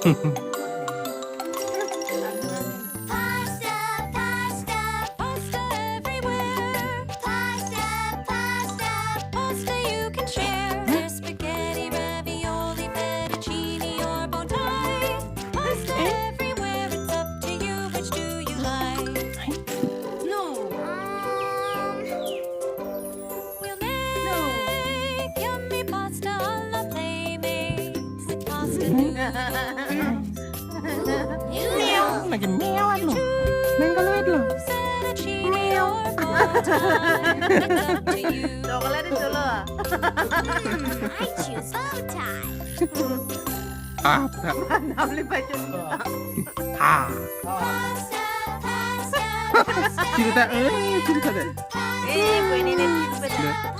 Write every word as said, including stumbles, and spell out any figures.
Pasta, pasta, pasta everywhere. Pasta, pasta, pasta you can share. There's spaghetti, ravioli, fettuccine, or bon dai. Pasta everywhere, it's up to you, which do you like? No. Um, we'll make yummy pasta a la playmate with pasta noodles. Lagi meow anu. Choose fettuccine or bon dai. It's up to you. Chocolate itu loh. Hmm, I choose bow tie. Ah, apa? Namli baca. Ah. Pasta, pasta, pasta. Cerita, eh, cerita deh. Eh, bu ini nih, cerita.